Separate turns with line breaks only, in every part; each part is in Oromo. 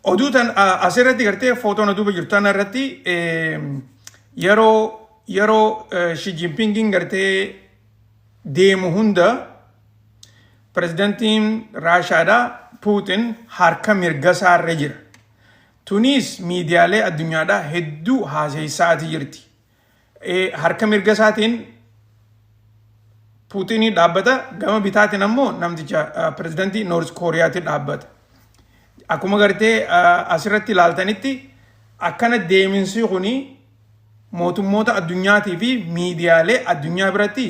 Oduu tan asirratti gartee footoon duuba jirtu tana irratti yeroo Xi Jinpingin gartee deemu hunda pirezidantiin Raashaadhaa Puutin harka mirga isaarra jira. Tunis miidiyaalee addunyaadhaa hedduu haaseessaati jirti. Harka mirga isaatiin Puutinii dhaabbata, gama bitaatiin ammoo namticha pirezidantii Noorz Kooriyaatti dhaabbata. Akkuma gartee asirratti ilaaltanitti akkana deeminsi kuni mootummoota addunyaatii fi miidiyaalee addunyaa biratti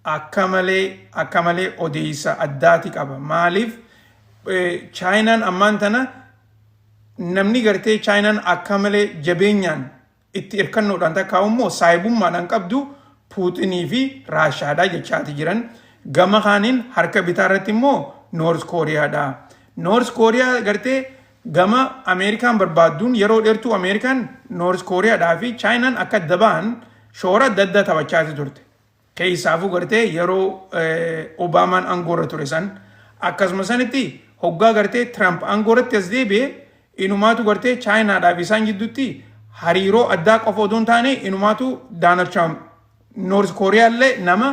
akka malee odeessa addaati qaba. Maaliif? Chaayinaan ammaan tana namni gartee Chaayinaan akka malee jabeenyaan itti hirkannoodhaan takka immoo saayibummaadhaan qabdu Puutinii fi Raashaadha jechaati jiran. Gama kaaniin harka bitaa irratti immoo Noorz Kooriyaadha. Noorz Kooriyaa gartee gama Ameerikaan barbaadduun yeroo dheertuu Ameerikaan Noorz Kooriyaadhaa fi Chaayinaan akka adda ba'an shoora adda addaa taphachaati turte. Keessaafuu gartee yeroo Obaamaan aangoorra ture san, akkasuma sanitti hoggaa gartee Tiraamp aangoorratti as deebi'e, inumaatu gartee Chaayinaadhaa fi isaan jidduutti hariiroo addaa qofa odoo hin taane, inumaatu Daanald Tiraamp Noorz Kooriyaa illee nama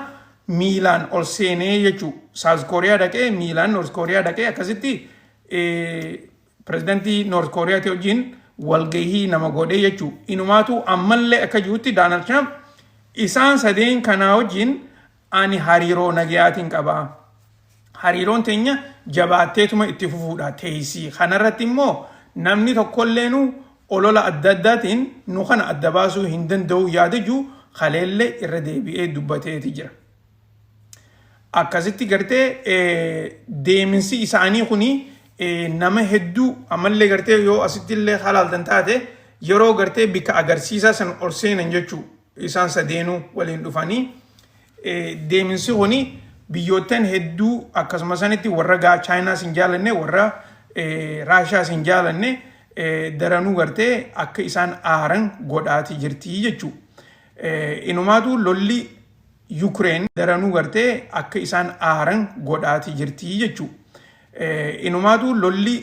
miilaan ol seenee jechuu, Saawuz Kooriyaa dhaqee, miilaan Noorz Kooriyaa dhaqee, akkasitti pirezidantii Noorz Kooriyaati wajjin walgahii nama godhee jechuu. Inumaatu ammallee akka jirutti Daanald Tiraamp isaan sadeen kanaa wajjin ani hariiroo nagayaatiin qaba. Hariiroon teenya jabaatteetuma itti fufuudha teessii. Kanarratti immoo namni tokkolleenu olola adda addaatiin nu kana adda baasuu hin danda'u yaada jiru kaleellee irra deebi'ee dubbateeti jira. Akkasitti gartee deeminsi isaanii kuni nama hedduu ammallee gartee yoo asitti illee halaaltan taate, yeroo gartee bikka agarsiisaa san ol seenan jechuu, isaan sadeenuu waliin dhufanii deeminsi kuni biyyoottan hedduu akkasuma sanitti warra gaa Chaayinaas hin jaalanne, warra Raashaas hin jaalanne daranuu gartee akka isaan aaran godhaati jirti jechuu. Inumaatu lolli Yukreen daranuu gartee akka isaan aaran godhaati jirti jechuu. Inumaatu lolli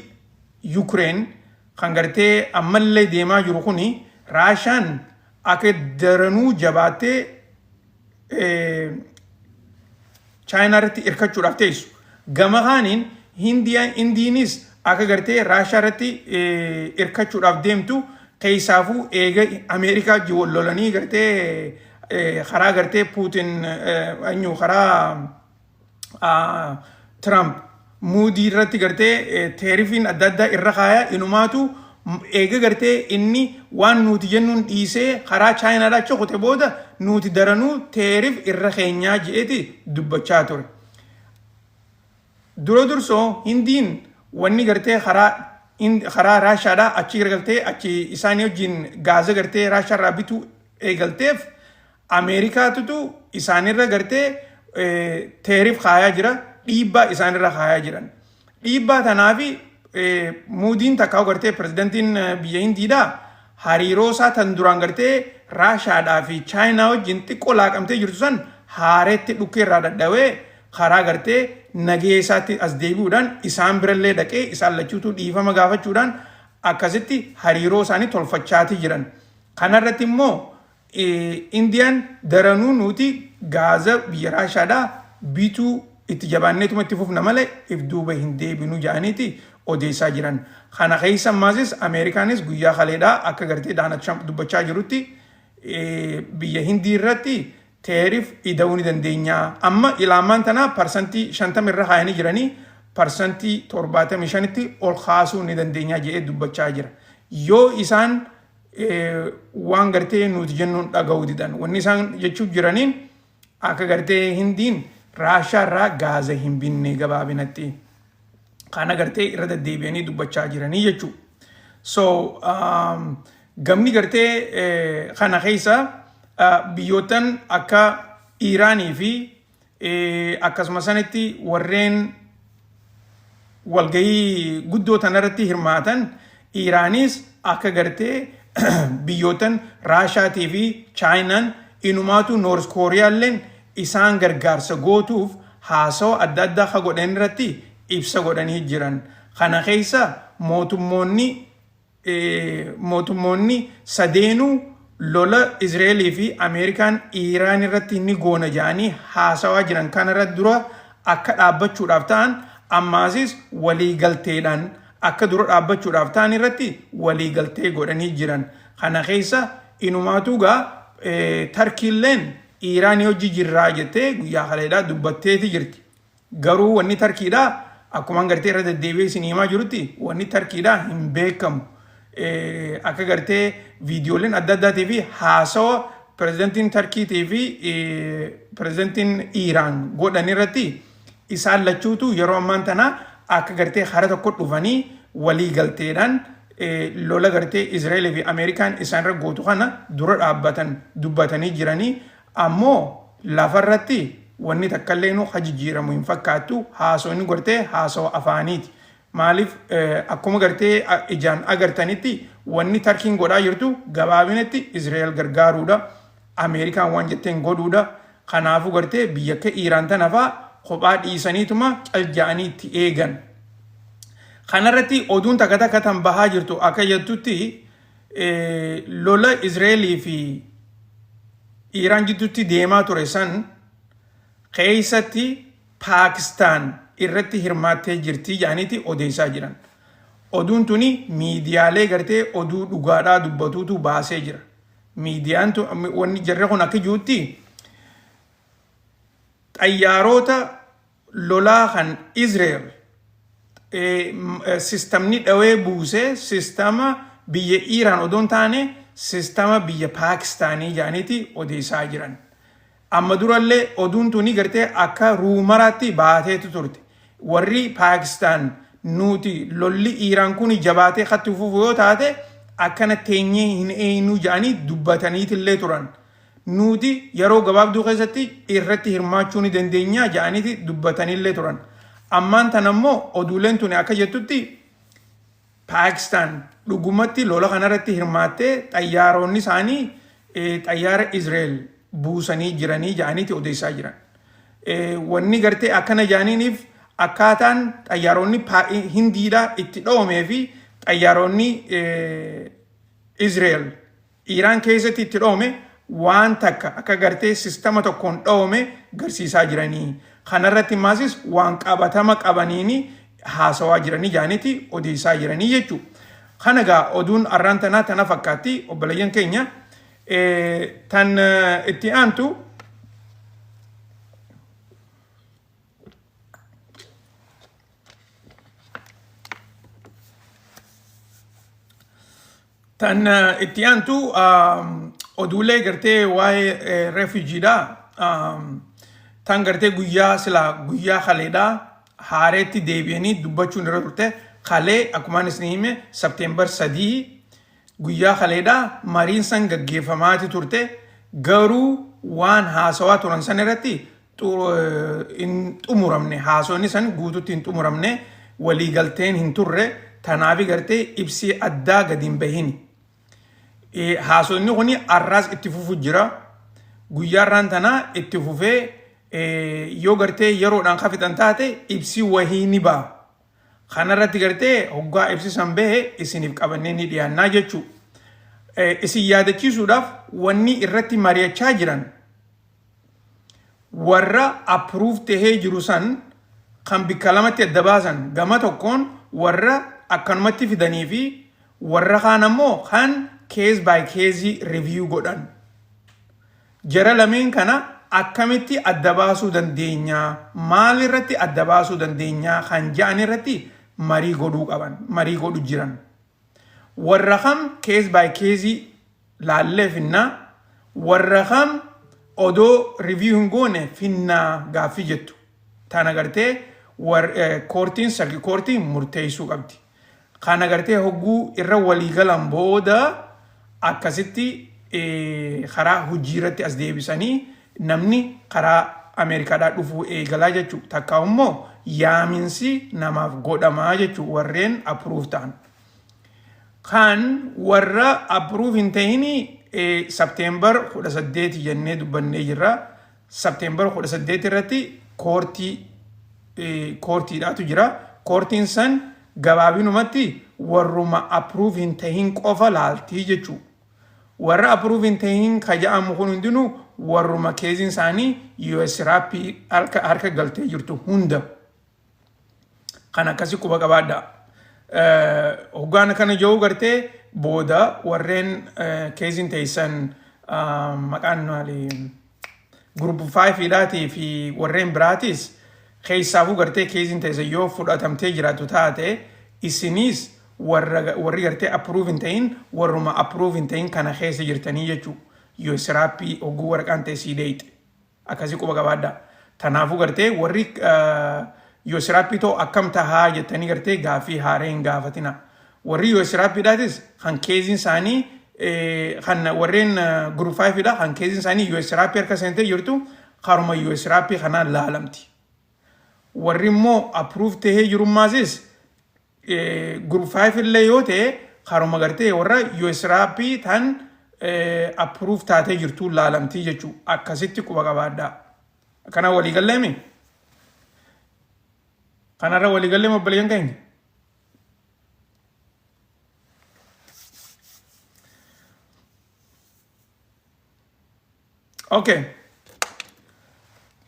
Yukreen kan gartee ammallee deemaa jiru kuni Raashaan akka daranuu jabaattee Chaayinaa irratti hirkachuudhaaf teessu. Gama kaaniin Indiinis akka gartee Raashaa irratti hirkachuudhaaf deemtu, keessaafuu eega Ameerikaa wajjin wal lolanii gartee karaa gartee Puutin eenyu karaa Tiraamp muudii irratti gartee tariff iin adda addaa irra kaayaa, inumaatu eega gartee inni waan nuti jennuun dhiisee karaa Chaayinaadhaa achi kute booda nuti daranuu tariff irra keenyaa je'eeti dubbachaa ture. Dura dursoo Hindiin wanni gartee karaa Raashaadhaa achi gargaltee achi isaanii wajjin gaaza gartee Raashaarraa bituu eegalteef Ameerikaatutu isaanirra gartee tariff kaayaa jira, dhiibbaa isaanirra kaayaa jiran. Dhiibbaa tanaafi muudiin takkaa gartee pirezidantiin biyya Hindiidhaa hariiroo isaa tan duraan gartee Raashaadhaa fi Chaayinaa wajjin xiqqoo laaqamtee jirtu san haareetti dhukkee irraa dhadhawee karaa gartee nagee isaatti as deebi'uudhaan isaan birallee dhaqee isaan lachuutuu dhiifama gaafachuudhaan akkasitti hariiroo isaanii tolfachaatii jiran. Kanarratti immoo Indiyaan daranuu nuti gaaza biyya Raashaadhaa bituu itti jabaanneetuma itti fufna malee if duuba hin deebinu jedhaniiti odeessaa jiran. Kana keessa ammaasis Ameerikaanis guyyaa kaleedhaa akka gartee Daanald Tiraamp dubbachaa jirutti biyya Hindii irratti tariff ida'uu ni dandeenya. Amma ilaamaan tanaa 50% irra kaayanii jiranii, 75%tti ol kaasuu ni dandeenya jedhee dubbachaa jira. Yoo isaan waan gartee nuti jennuun dhaga'uu didan, wanni isaan jechuuf jiraniin akka gartee Hindiin Raashaa irraa gaaza hin binne gabaabinatti. Kana gartee irra deddeebi'anii dubbachaa jiranii jechuudha. So gamni gartee kana keessa biyyoottan akka Iiraanii fi akkasuma sanitti warreen walgahii guddoo tanarratti hirmaatan, Iiraanis akka gartee biyyoottan Raashaatii fi Chaayinaan, inumaatu Noorz Kooriyaalleen isaan gargaarsa gootuuf haasawa adda addaa ka godhan irratti ibsa godhanii jiran. Kana keessa mootummoonni Mootummoonni sadeenuu lola Izreelii fi Ameerikaan Iiraan irratti ni goona jedhanii haasawaa jiran kanarra dura akka dhaabbachuudhaaf ta'an, ammaasis waliigalteedhaan akka dura dhaabbachuudhaaf ta'an irratti waliigaltee godhanii jiran. Kana keessa inumaatuu gaa Tarkiilleen Iiraanii hojii jirraa jettee guyyaa kaleedhaa dubbatteeti jirti. Garuu wanni Tarkiidhaa akkuma gartee irra deddeebi'ee isin himaa jirutti wanni Tarkiidhaa hin beekamu. Akka gartee viidiyooleen adda addaatii fi haasawa pirezidantiin Tarkiitii fi pirezidantiin Iiraan godhan irratti isaan lachuutu yeroo ammaan tana akka gartee hara tokko dhufanii walii galteedhaan lola gartee Israa'elii fi Ameerikaan isaan irra gootu kana dura dhaabbatan dubbatanii jiranii. Ammoo lafarratti wanni takkalleenu ha jijjiiramu hin fakkaattu. Haasawni gartee haasawa afaaniiti. Maaliif, akkuma gartee ijaan agartanitti wanni Tarkiin godhaa jirtu gabaabinatti Israa'el gargaaruudha. Ameerikaan waan jetteen godhuudha. Kanaafuu gartee biyya akka Iiraan tana fa'aa kophaa dhiisaniituma calja'anii itti eegan. Kanarratti oduun takka takka tan bahaa jirtu akka jettutti, lola Israa'elii fi Iiraan jidduutti deemaa ture san keessatti Paakistaan irratti hirmaattee jirti jedhaniiti odeessaa jiran. Oduun tuni miidiyaalee gartee oduu dhugaadhaa dubbatuutu baasee jira. Miidiyaan wanni jarri kun akka jirutti xayyaarota lolaa kan Israel sistamni dhawee buusee sistama biyya Iiraan odoo hin taane sistama biyya Paakistaanii jedhaniiti odeessaa jiran. Amma durallee oduun tuni gartee akka rumoraatti baateetu turte. Warri Paakistaan nuti lolli Iiraan kun jabaatee katti fufu yoo taate akkana teenyee hin eenyu jedhanii dubbataniitillee turan. Nuti yeroo gabaabduu keessatti irratti hirmaachuu ni dandeenya jedhaniiti dubbatanillee turan. Ammaan tan ammoo oduuleen tuni akka jettutti Paakistaan dhugumatti lola kanarratti hirmaattee xayyaaronni isaanii xayyaara Israa'el buusanii jiranii jedhaniiti odeessaa jiran. Wanni gartee akkana jedhaniiniif akkaataan xayyaaronni Hindiidhaa itti dhoomee fi xayyaaronni Israa'el Iiraan keessatti itti dhoome waan takka akka gartee sistama tokkoon dhoome garsiisaa jiranii. Kanarratti maasis waan qabatama qabaniini haasawaa jiranii jaaniiti odeessaa jiranii jechuudha. Kana gaa oduun arraan tanaa tana fakkaatti, obboleeyyan keenya. Tan itti aantu Tan itti aantu oduulee gartee waa'ee refugeedha. Tan gartee guyyaa silaa guyyaa kaleedha haareetti deebi'anii dubbachuun irra turte. Kalee akkumaan isin hime September 3 guyyaa kaleedha mariin san gaggeeffamaati turte. Garuu waan haasawaa turan san irratti hin xumuramne, haasawni san guututti hin xumuramne, waliigalteen hin turre. Tanaafi gartee ibsii addaa gadi hin bahini. Haasawni kun arraas itti fufu jira. Guyyaa irraan tanaa itti fufee yoo gartee yeroodhaan kafixan taate ibsi wahii ni ba'a. Kanarratti gartee hoggaa ibsi san bahe isiniif qabannee ni dhiyaannaa jechuu. Isin yaadachiisuudhaaf, wanni irratti mari'achaa jiran warra approve tahee jiru san kan bikka lamatti adda baasan, gama tokkoon warra akkanumatti fidanii fi warra kaan ammoo kan case by case review godhan. Jara lameen kana akkamitti adda baasuu dandeenya, maal irratti adda baasuu dandeenya kan ja'an irratti marii godhuu qaban, marii godhu jiran. Warra kam case by case laallee finnaa, warra kam odoo review hin goone finnaa gaaffii jettu. Tana gartee courtiin circuit courtiin murteessuu qabdi. Kana gartee hogguu irra walii galan booda akkasitti karaa hojii irratti as deebisanii namni karaa Ameerikaadhaa dhufuu eegalaa jechuudha. Takka immoo yaaminsi namaaf godhamaa jechuudha warreen approve ta'an. Kan warra approve hin ta'ini September 18 jennee dubbannee jirra. September 18 irratti courtiidhaatu jira. Courtiin san Gabaabinumatti warruma approve hin tahin qofa laaltii jechuudha. Warra approve hin tahin ka ja'amu kun hundinuu warruma caseiin isaanii USRAP harka galtee jirtu hunda. Kan akkasii quba qabaadha. Hoggaan kana jiru gartee booda warreen caseiin teessan maqaan maali, group 5dhaatii fi warreen biraatis keessaafuu gartee caseiin teessan yoo fudhatamtee jiraatu taate, isinis warri gartee approve hin ta'in warruma approve hin ta'in kana keessa jirtanii jechuudha. USRAP hogguu waraqaan ta'e sii deeyxe. Akkasii quba qabaadha. Tanaafuu gartee warri USRAP too akkam tahaa jettanii gartee gaaffii haaree hin gaafatina. Warri USRAPdhaatis kan caseiin isaanii, kan warreen group 5dha, kan caseiin isaanii USRAP harka seentee jirtu karuma USRAP kanaan laalamti. Warri immoo approve tahee jirummaasis group 5 illee yoo ta'e, karuma gartee warra USRAP tan approve taatee jirtu laalamtii jechuudha. Akkasitti quba qabaadhaa. Kana waliigalleemi? Kanarra waliigallee, obboleeyyan keenya? Okay.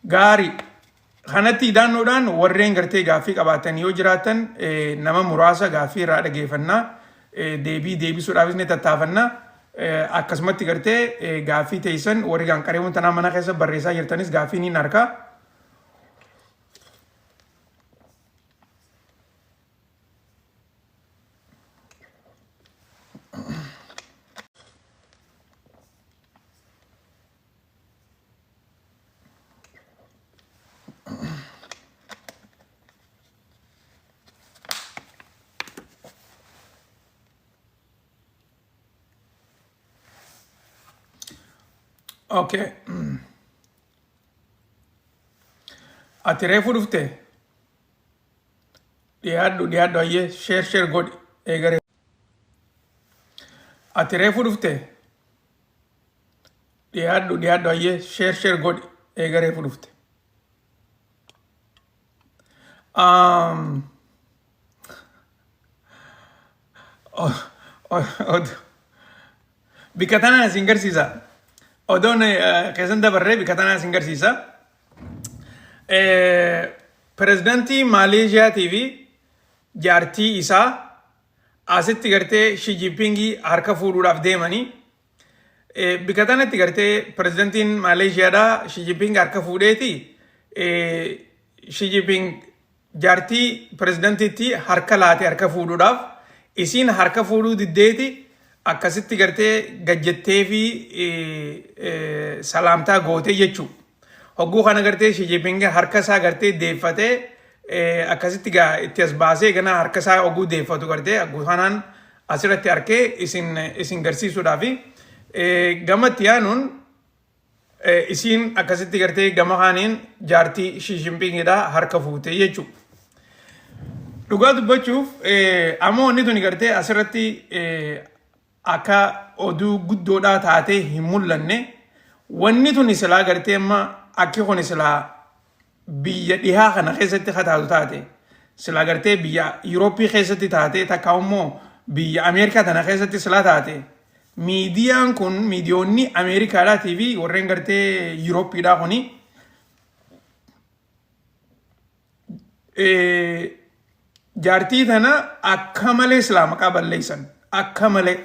Gaarii. Kanatti idaannoodhaan warreen gartee gaaffii qabaatan yoo jiraatan, nama muraasa gaaffii irraa dhageeffannaa, deebii deebisuudhaafis ni tattaafannaa. Akkasumatti gartee gaaffii teessan warri gaanqareewwan tanaa mana keessa barreessaa jirtanis gaaffii ni harkaa. Okay. Ati reefu dhufte? Dhiyaadhu, dhiyaadhu, ayyee, share share godhi eegare. Ati reefu dhufte? Dhiyaadhu, dhiyaadhu, ayyee, share share godhi eega reefu dhufte. Bikka tanaan isin garsiisa. Odoon keessan dabarree bikka tanaan isin garsiisa. Pirezidantii Maaleeshiyaatii fi jaartii isaa asitti gartee Xi Jinpingii harka fuudhuudhaaf deemanii, bikka tanatti gartee pirezidantiin Maaleeshiyaadhaa Xi Jinping harka fuudheeti, Xi Jinping jaartii pirezidantiitti harka laate harka fuudhuudhaaf, isiin harka fuudhuu diddeeti akkasitti gartee gajjettee fi salaamtaa gootee jechuudha. Hogguu kana gartee Xi Jinping harka isaa gartee deeffatee, akkasitti gaa itti as baasee gana harka isaa hogguu deeffatu gartee hogguu kanaan asirratti harkee isin garsiisuudhaafi gamatti yaanuun, isiin akkasitti gartee gama kaaniin jaartii Xi Jinpingidha harka fuutee jechuudha. Dhugaa dubbachuuf ammoo wanni tuni gartee asirratti akka oduu guddoodhaa taatee hin mul'anne. Wanni tuni silaa gartee amma akki kun silaa biyya dhihaa kana keessatti kataatu taate, silaa gartee biyya Yurooppii keessatti taate, takka immoo biyya Ameerikaa tana keessatti silaa taate, miidiyaan kun, miidiyoonni Ameerikaadhaatii fi warreen gartee Yurooppiidhaa kuni jaartii tana akka malee silaa maqaa balleessan akka malee.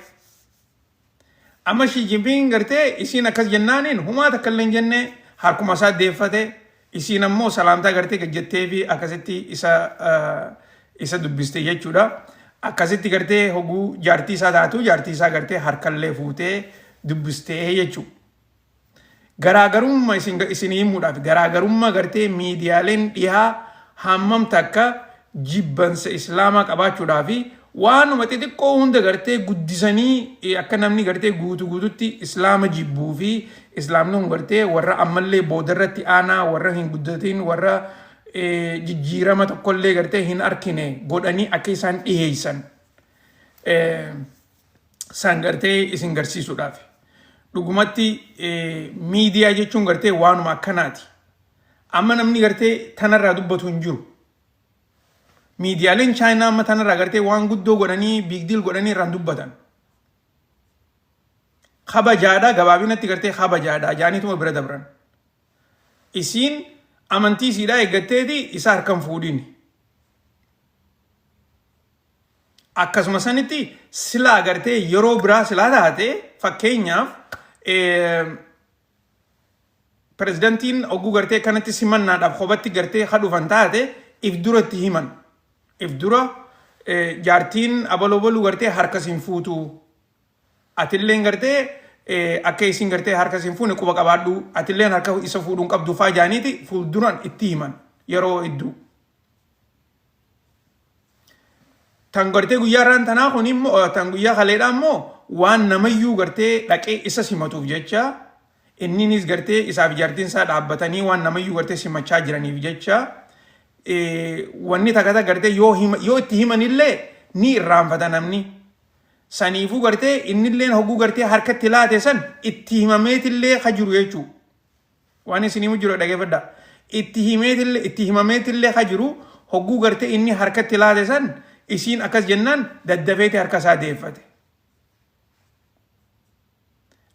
Amma Xi Jinping gartee isiin akkas jennaaniin humaa takka illee hin jenne, harkuma isaa deeffate, isiin ammoo salaamtaa gartee gajjettee fi akkasitti isa dubbiste jechuudha. Akkasitti gartee hoguu jaartii isaa taatu, jaartii isaa gartee harkallee fuutee dubbistee jechuudha. Garaagarummaa isin himuudhaaf, garaagarummaa gartee miidiyaaleen dhihaa hammam takka jibbansa islaamaa qabaachuudhaa fi waanuma xixiqqoo hunda gartee guddisanii akka namni gartee guutu guututti islaama jibbuu fi islaamni kun gartee warra ammallee boodarratti aanaa, warra hin guddatin, warra jijjiirama tokkollee gartee hin arkine godhanii akka isaan dhiheessan san gartee isin garsiisuudhaaf. Dhugumatti miidiyaa jechuun gartee waanuma akkanaati. Amma namni gartee tanarraa dubbatu hin jiru. Miidiyaaleen Chaayinaa amma tanarraa gartee waan guddoo godhanii, big deal godhanii irraan dubbatan. Kabajaadha, gabaabinatti gartee kabajaadha jaaniituma bira dabran. Isiin amantii isiidhaa eeggatteeti isa harkan fuudhini. Akkasuma sanitti silaa gartee yeroo biraa silaa taate, fakkeenyaaf pirezidantiin ogguu gartee kanatti simannaadhaaf kophatti gartee ka dhufan taate, if dura itti himan. If dura jaartiin abaloo baluu gartee harka siin fuutu. Atilleen gartee akka isin gartee harka siin fuune quba qabaadhu. Atilleen harka isa fuudhuun qabdu faa jaaniiti fuulduraan itti himan yeroo hedduu. Tan gartee guyyaa irraan tanaa kun immoo, tan guyyaa kaleedhaa immoo, waan namayyuu gartee dhaqee isa simatuuf jecha, inninis gartee isaaf jaartiin isaa dhaabbatanii waan namayyuu gartee simachaa jiraniif jecha, wanni takka takka gartee yoo hima, yoo itti himanillee ni irraanfata namni. Saniifuu gartee innilleen hogguu gartee harkatti laate san itti himameetillee ka jiru jechuudha. Waan isin himu jiru dhageeffadha. Itti himeetillee, itti himameetillee ka jiru, hogguu gartee inni harkatti laate san isiin akkas jennaan daddafeeti harka isaa deeffate.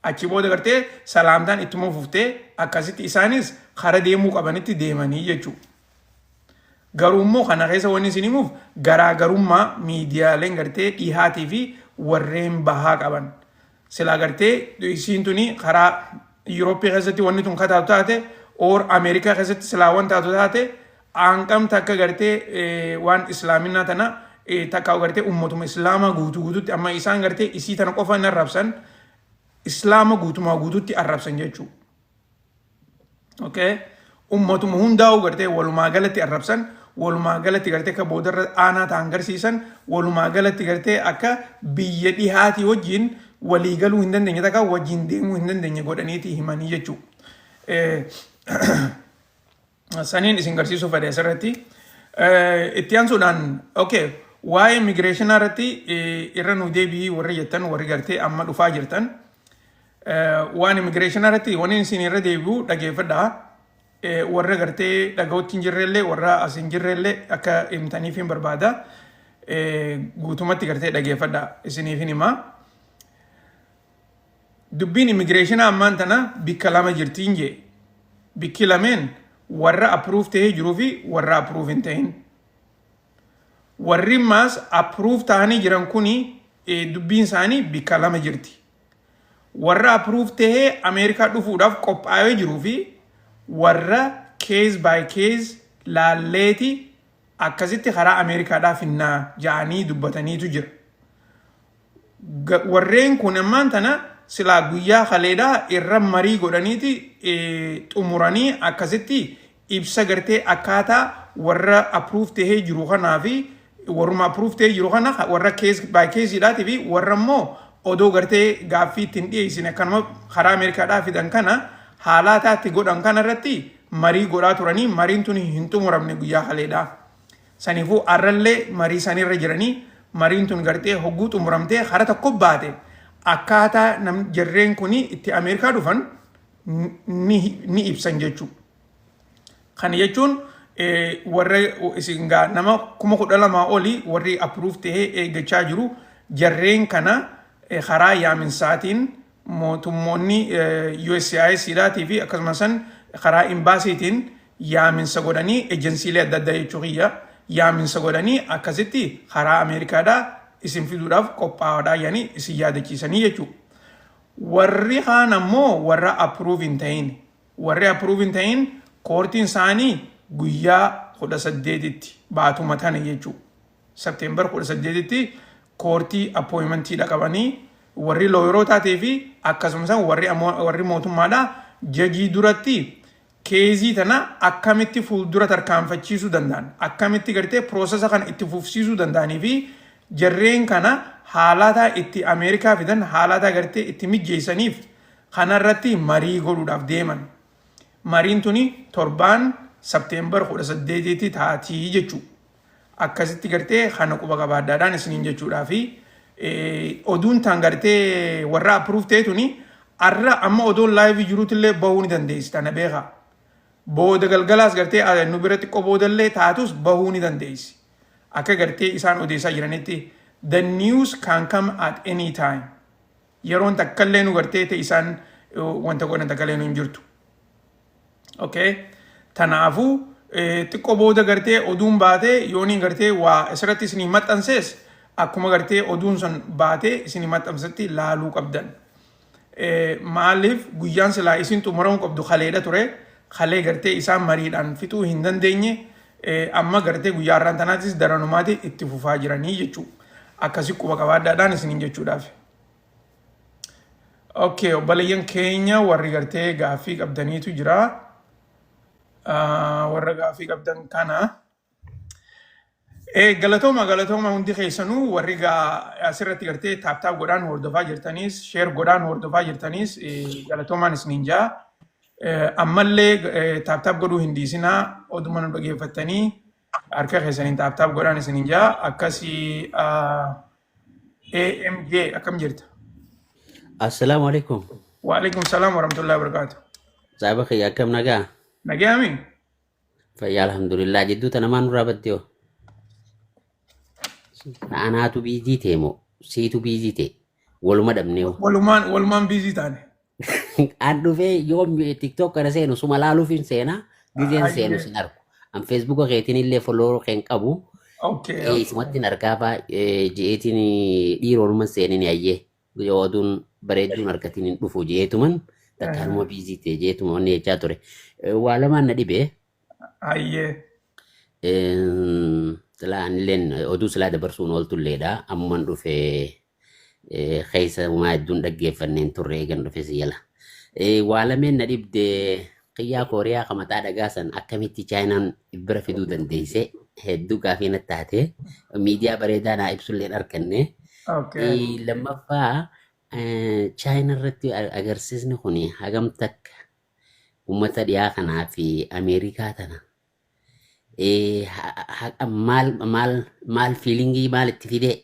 Achi booda gartee salaamtaan ittuma fuftee akkasitti isaanis kara deemuu qabanitti deemanii jechuudha. Garuu immoo kana keessa wanni isin himuuf garaagarummaa miidiyaaleen gartee dhihaatii fi warreen bahaa qaban. Silaa gartee isiin tuni karaa Yurooppii keessatti wanni tun kataatu taate or Ameerikaa keessatti silaa waan taatu taate, aanqamta akka gartee waan islaaminaa tana takka gartee ummatuma islaamaa guutuu guututti, amma isaan gartee isii tana qofa hin arrabsan, islaama guutumaa guututti arrabsan jechuudha. Okay? Ummatuma hundaa'u gartee walumaa galatti arrabsan, walumaa galatti gartee akka boodarra aanaa ta'an garsiisan, walumaa galatti gartee akka biyya dhihaatii wajjin walii galuu hin dandeenye, takka wajjin deemuu hin dandeenye godhaniiti himanii jechuudha. Saniin isin garsiisuu fedhe asirratti. Itti aansuudhaan, okay, waa'ee immigireeshinaa irratti irra nu deebi'ii warri jettan, warri gartee amma dhufaa jirtan, waan immigireeshinaa irratti wanni isin irra deebi'u dhageeffadhaa. Warra gartee dhaga'utti hin jirrellee, warra as hin jirrellee akka himtaniif hin barbaada. Guutumatti gartee dhageeffadhaa, isiniif hin himaa. Dubbiin immigireeshinaa ammaan tana bikka lama jirtiin jee. Bikki lameen warra approve ta'ee jiruu fi warra approve hin ta'in. Warri maas approve ta'anii jiran kuni dubbiin isaanii bikka lama jirti. Warra approve ta'ee Ameerikaa dhufuudhaaf qophaa'ee jiruu fi warra case by case laalleeti akkasitti karaa Ameerikaadhaa finnaa ja'anii dubbataniitu jira. Warreen kun ammaan tana silaa guyyaa kaleedhaa irra marii godhaniiti xumuranii akkasitti ibsa gartee akkaataa warra approve tahee jiru kanaa fi warruma approve tahee jiru kana, warra case by caseidhaatii fi warra immoo odoo gartee gaaffii ittiin dhiyeessine akkanuma karaa Ameerikaadhaa fidan kana haalaataa itti godhan kana irratti marii godhaa turanii, mariin tun hin xumuramne guyyaa kaleedhaa. Saniifuu arrallee marii sanirra jiranii, mariin tun gartee hogguu xumuramtee kara tokko baate akkaataa nam jarreen kuni itti Ameerikaa dhufan ni ibsan jechuudha. Kana jechuun warra isin gaa nama 12,000 olii warri approve ta'ee eeggachaa jiru, jarreen kana karaa yaaminsaatiin mootummoonni USCIS dhaatii fi akkasumas san karaa imbaasiitiin yaaminsa godhanii, ejensiilee adda addaa jechuu kiyya, yaaminsa godhanii akkasitti karaa Ameerikaadhaa isin fiduudhaaf qophaa'aadhaa jedhanii isin yaadachiisanii jechuudha. Warri kaan ammoo warra approve hin ta'in. Warri approve hin ta'in koortiin isaanii guyyaa 18tti baatuma tana jechuudha. September 18tti koortii appointmentiidha qabanii, warri lawyerootaatii fi akkasumas warri mootummaadhaa jajii duratti caseii tana akkamitti fuuldura tarkaanfachiisuu danda'an, akkamitti gartee processa kana itti fufsiisuu danda'anii fi jarreen kana haalataa itti Ameerikaa fidan, haalataa gartee itti mijjeessaniif kanarratti marii godhuudhaaf deeman. Mariin tuni torbaan September 18tti taatii jechuudha. Akkasitti gartee kana quba qabaaddaadhaan isiniin jechuudhaa fi oduun tan gartee warra approve ta'e tuni arra amma odoon liveii jiruutillee bahuu ni dandeessi, tana beekaa. Booda galgalaas gartee nu bira xiqqoo boodallee taatus bahuu ni dandeessi. Akka gartee isaan odeessaa jiranitti, the news can come at any time. Yeroon takkallee nu gartee ta'e isaan wanta godhan takkallee nu hin jirtu. Okay? Tanaafuu xiqqoo booda gartee oduun baatee yooniin gartee waa asirratti isinii maxxansees, akkuma gartee oduun sun baatee isinii maxxansetti laaluu qabdan. Maaliif guyyaan silaa isin xumuramuu qabdu kaleedha ture. Kalee gartee isaan mariidhaan fixuu hin dandeenye. Amma gartee guyyaa har'aan tanaatis daranumaati itti fufaa jiranii jechuudha. Akkasii quba qabaadhaadhaan isiniin jechuudhaaf. Okay, obboleeyyan keenya warri gartee gaaffii qabdaniitu jira. Warra gaaffii qabdan kana. Galatooma, galatooma hundi keessanuu. Warri gaa asirratti gartee tap tap godhaan hordofaa jirtaniis, share godhaan hordofaa jirtaniis, galatoomaan isiniin jaa. Ammallee tap tap godhuu hin dhiisinaa. Oduma nu dhageeffattanii harka keessaniin tap tap godhaan isiniin jaa. Akkasii AMJ, akkam jirta?
Assalaamu alaikum.
Waalaikum salaam warahmatullahi wabarakatuh.
Saaba kiyya, akkam nagaa?
Nagaami?
Fayyaa, alhamdulillah. Jidduu tana maan nurraa baddee hoo? Anaatu busy ta'e moo siitu busy ta'e? Waluma dhabnee hoo?
Walumaan busy taane.
An dhufee yoo TikTok kana seenu suma laaluuf hin seenaa. Gizeen seenu sin argu. An Facebooka keetiin illee follow keen qabu. Isumatti hin argaa ji'eetiin dhiiroonuma seenin ayyee. Yoo oduun bareedduun argatiin hin dhufu ji'eetuman takkaanuma busy ta'e ji'eetuma wanni jechaa ture. Waa lamaan na dhibee. Silaa anilleen oduu silaa dabarsuun ooltulleedha. Ammuman dhufee keessa waa hedduun dhaggeeffanneen turre, eegan dhufe si jala. Waa lameen na dhibde. Qiyyaa Kooriyaa ka mataa dhagaa san akkamitti Chaayinaan bira fiduu dandeesse, hedduu gaafii natti taate, miidiyaa bareedaa naa ibsullee arganne. Lammaffaa, Chaayinaa irratti agarsiisni kun hagam takka uummata dhiyaa kanaa fi Ameerikaa tana maal maal maal feeling maal itti fidee,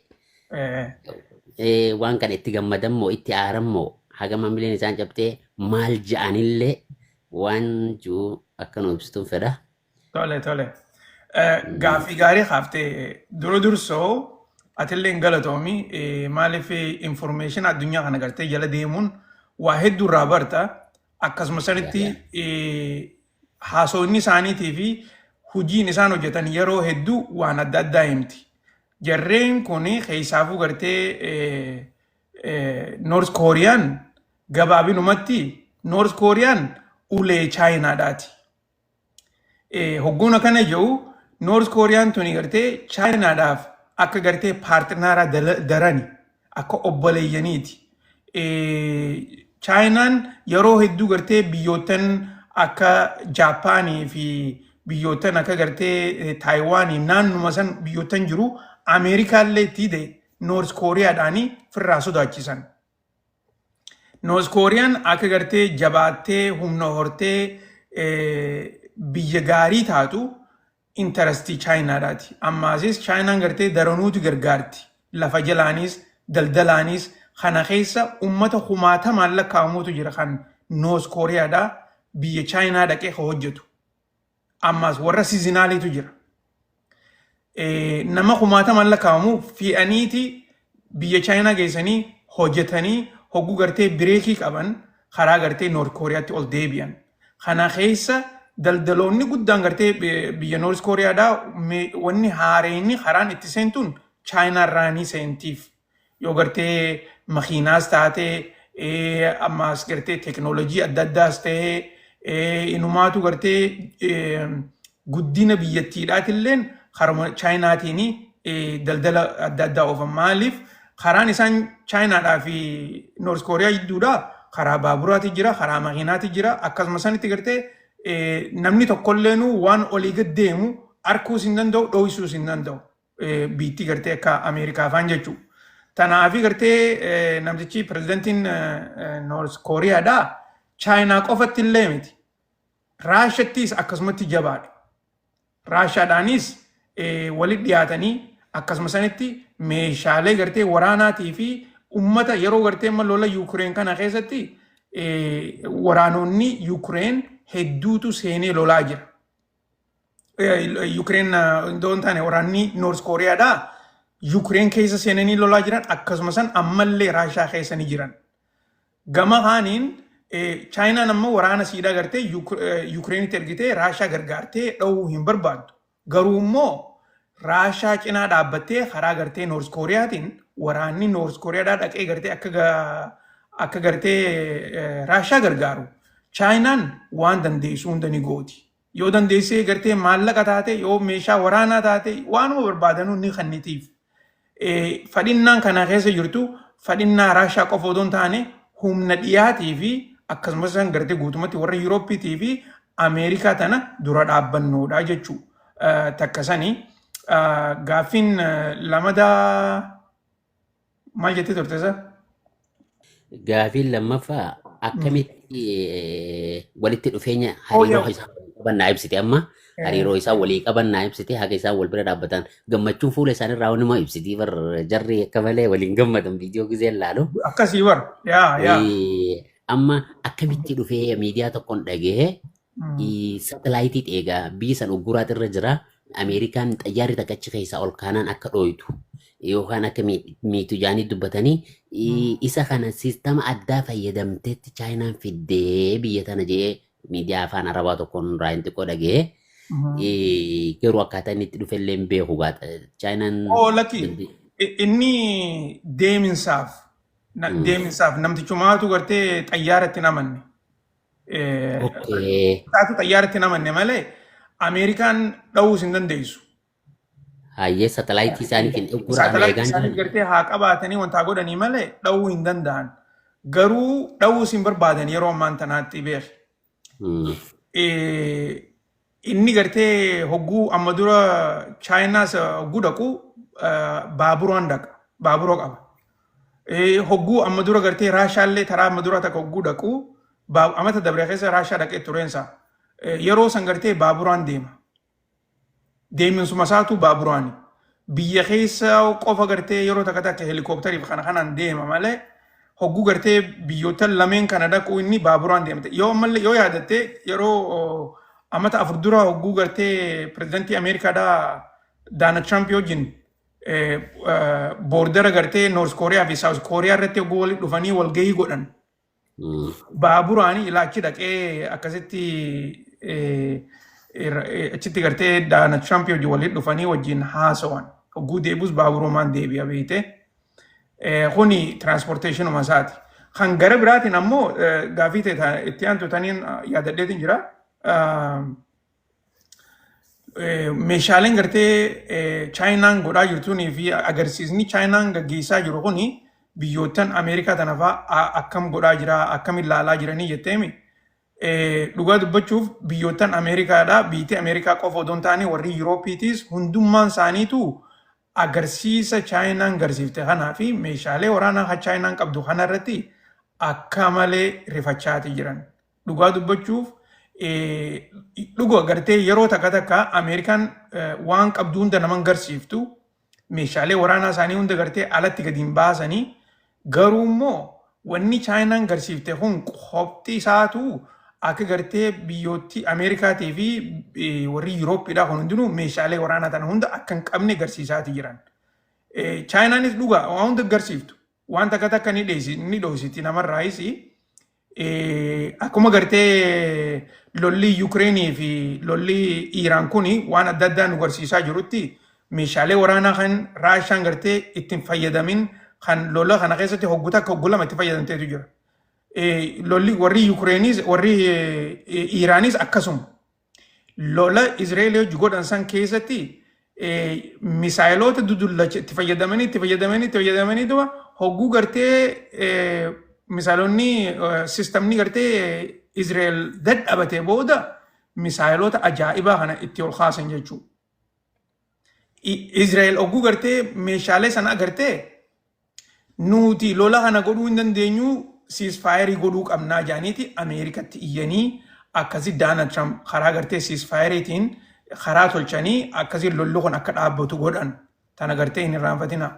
waan kana itti gammadan moo itti aaran moo, hagam hamileen isaan cabtee maal ja'anillee waan jiru akka nu ibsituun fedha.
Tole. Gaaffii gaarii kaaftee. Dura dursoo atillee hin galatoomi. Maaliif information addunyaa kana gartee jala deemuun waa hedduu irraa barta. Akkasuma sanitti haasawni isaaniitii fi hojiin isaan hojjetan yeroo hedduu waan adda addaa himti. Jarreen kun keessaafuu gartee North Kooriyaan, gabaabinumatti North Kooriyaan ulee Chaayinaadhaati. Hogguun akkana jedhu, North Kooriyaan tuni gartee Chaayinaadhaaf akka gartee partner darani akka obboleeyyaniiti. Chaayinaan yeroo hedduu gartee biyyoottan akka Jaapaanii fi biyyoottan akka gartee Taayiwaanii, naannuma san biyyoottan jiru, Ameerikaallee itti hidhe North Kooriyaadhaanii firraa sodaachisan. North Kooriyaan akka gartee jabaattee humna hortee biyya gaarii taatu interest Chaayinaadhaati. Ammaasis Chaayinaan gartee daranuutu gargaarti. Lafa jalaanis daldalaanis kana keessa ummata kumaatamaan lakkaa'amuutu jira kan North Kooriyaadhaa biyya Chaayinaa dhaqee ka hojjetu. Ammaas warra seasonaliitu jira. Nama kumaatamaan lakkaa'amu fe'aniiti biyya Chaayinaa geessanii hojjetanii, hogguu gartee break qaban karaa gartee North Kooriyaatti ol deebi'an. Kana keessa daldaloonni guddaan gartee biyya North Kooriyaadhaa wanni haareenni karaan itti seentuun Chaayinaa irraanii seentiif. Yoo gartee makiinaas taate, ammaas gartee teekinooloojii adda addaas ta'ee, inumaatu gartee guddina biyyattiidhaatilleen karuma Chaayinaatiin daldala adda addaa oofan. Maaliif karaan isaan Chaayinaadhaa fi North Kooriyaa jidduudhaa karaa baaburaati jira, karaa makiinaati jira. Akkasuma sanitti gartee namni tokkolleenu waan olii gad deemu arguus hin danda'u, dho'isuus hin danda'u. Biitti gartee akka Ameerikaa faan jechuudha. Tanaafi gartee namtichi pirezidantiin North Kooriyaadhaa Chaayinaa qofatti illee miti. Raashattis akkasumatti jabaadha. Raashaadhaanis walitti dhiyaatanii akkasuma sanitti meeshaalee gartee waraanaatii fi ummata yeroo gartee amma lola Yuukireen kana keessatti waraanonni Yuukireen hedduutu seenee lolaa jira. Yukireen iddoo hin taane waraanni North Kooriyaadhaa Yukireen keessa seenanii lolaa jiran, akkasuma san ammallee Raashaa keessa ni jiran. Gama kaaniin Chaayinaan ammoo waraana siidhaa gartee Yukireenitti ergitee Raashaa gargaartee dha'uu hin barbaaddu. Garuu immoo Raashaa cinaa dhaabbattee karaa gartee North Kooriyaatiin waraanni North Kooriyaadhaa dhaqee gartee akka gartee Raashaa gargaaru. Chaayinaan waan dandeessu hunda ni gooti. Yoo dandeessee gartee maallaqa taate, yoo meeshaa waraanaa taate, waanuma barbaadanuu ni kennitiif. Fadhinnaan kana keessa jirtu fadhinnaa Raashaa qofa odoo hin taane, humna dhiyaatii fi akkasumas gartee guutumatti warra Yuurooppiitii fi Ameerikaa tana dura dhaabbannoodha jechuudha. Takka sanii gaaffiin lamadaa maal jettee turte isa?
Gaafiin lammaffaa akkamitti walitti dhufeenya hariiroo isaan walii qaban naa ibsite. Amma hariiroo isaan walii qaban naa ibsite, haga isaan wal bira dhaabbatan gammachuun fuula isaaniirraa numa ibsiti bar, jarri akka malee waliin gammadan viidiyoo gizeen laalu.
Akkasii bar, yaa yaa.
Amma akkamitti dhufee miidiyaa tokkoon dhagahee satelaayitii eegaa biyyi san ugguraat irra jira. Ameerikaan xayyaarri takka achi keessaa ol kaanaan akka dhooytu yookaan akka miitu jaanii dubbatanii, isa kana siistama addaa fayyadamteetti Chaayinaan fiddee biyya tana jedhee miidiyaa afaan Arabaa tokkoon irraa hin xiqqoo dhagahee, garuu akkaataa inni itti dhufe illee hin beeku gaa Chaayinaan.
Oo lakki, inni deeminsaaf deeminsaaf namtichumaatu gartee xayyaara itti hin amanne. Isaatu xayyaara itti hin amanne malee Ameerikaan dha'uus hin dandeessu.
Hayyee, satalaayitii isaaniitiin uggura
Saatalaayitii
eegaan
isaanii
jiran.
gartee haa qabaatanii wanta godhanii malee dha'uu hin danda'an. Garuu dha'uus hin barbaadan yeroo ammaan tanaatti beek. Inni gartee hogguu amma dura Chaayinaas hogguu dhaqu baaburaan dhaqa. Baabura qaba. Hogguu amma dura gartee Raashaallee taraa amma dura takka hogguu dhaqu, amata dabre keessa Raashaa dhaqee tureensa. Yeroo san gartee baaburaan deema. Deeminsuma isaatu baaburaani. Biyya keessa qofa gartee yeroo takka takka helikooптariif kana kanaan deema malee, hogguu gartee biyyoota lameen kana dhaqu inni baaburaan deemte. Yoo ammallee yoo yaadatte, yeroo amata 4 dura hogguu gartee pirezidantii Ameerikaadhaa Donald Trump wajjin border gartee North Kooriyaa fi South Kooriyaa irratti hogguu walitti dhufanii walgahii godhan. Baaburaani ilaachi dhaqee akkasitti achitti gartee Donald Trump wajjin walitti dhufanii wajjin haasawan. Hogguu deebus baaburumaan deebi'a beekte. Kuni transportationuma isaati. Kan gara biraatiin ammoo gaafii ta'e itti aantu taniin yaadadheetiin jira. Meeshaaleen gartee Chaayinaan godhaa jirtuunii fi agarsiisni Chaayinaan gaggeessaa jiru kuni biyyoottan Ameerikaa tana fa'aa akkam godhaa jira, akkam ilaalaa jiranii jetteemi. Dhugaa dubbachuuf biyyoottan Ameerikaadha. Biyyi Ameerikaa qofa odoo hin taane, warri Yuurooppiitis hundummaan isaaniitu agarsiisa Chaayinaan garsiifte kanaa fi meeshaalee waraanaa kan Chaayinaan qabdu kanarratti akka malee rifachaati jiran. Dhugaa dubbachuuf dhuga gartee yeroo takka takka Ameerikaan waan qabdu hunda naman garsiiftu, meeshaalee waraanaa isaanii hunda gartee alatti gadi hin baasanii, garuu immoo wanni Chaayinaan garsiifte kun qofti isaatu akka gartee biyyootti Ameerikaatii fi warri Yuurooppiidhaa kun hundinuu meeshaalee waraanaa tana hunda akka hin qabne garsiisaati jiran. Chaayinaanis dhugaa waan hunda garsiiftu, waan takka takka ni dhoksiti namarraayis. Akkuma gartee lolli Yukireenii fi lolli Iiraan kuni waan adda addaa nu garsiisaa jirutti, meeshaalee waraanaa kan Raashaan gartee ittiin fayyadamin, kan lola kana keessatti hoggu takka hoggu lama itti fayyadamteetu jira. Lolli warri Yukireenis warri Iiraanis akkasuma. Lola Izraa'el hojii godhan san keessatti misaayiloota dudullacha itti fayyadamanii duba hogguu gartee misaayilonni sistamni gartee Izraa'el dadhabate booda misaayiloota ajaa'ibaa kana itti ol kaasan jechuudha. Izraa'el hogguu gartee meeshaalee sana agartee, nuti lola kana godhuu hin dandeenyu, ceasefire godhuu qabnaa jedhaniiti Ameerikatti iyyanii, akkasi Donald Trump karaa gartee ceasefireiitiin karaa tolchanii akkasii lolli kun akka dhaabbatu godhan. Tana gartee hin irraanfatina.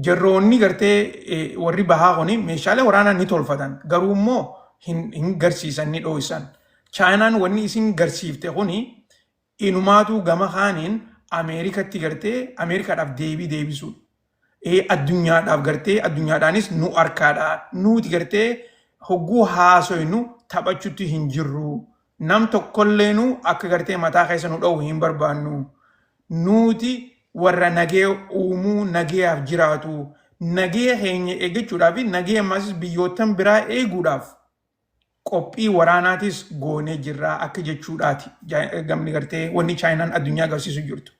Jarroonni gartee warri bahaa kuni meeshaalee waraanaa ni tolfatan, garuu immoo hin garsiisan, ni dho'isan. Chaayinaan wanni isin garsiifte kuni Inumaatu gama kaaniin Ameerikatti gartee Ameerikaadhaaf deebii deebisuudha. Addunyaadhaaf gartee addunyaadhaanis nu harkaadha. Nuti gartee hogguu haasoynu taphachuutti hin jirru. Nam tokkolleenu akka gartee mataa keessa nu dha'u hin barbaannu. Nuti warra nagee uumuu nageeyaaf jiraatu. Nagee keenya eeggachuudhaaf fi nagee ammas biyyoottan biraa eeguudhaaf qophii waraanaatis goonee jirraa akka jechuudhaati. Gamni gartee wanni Chaayinaan addunyaa agarsiisu jirtu.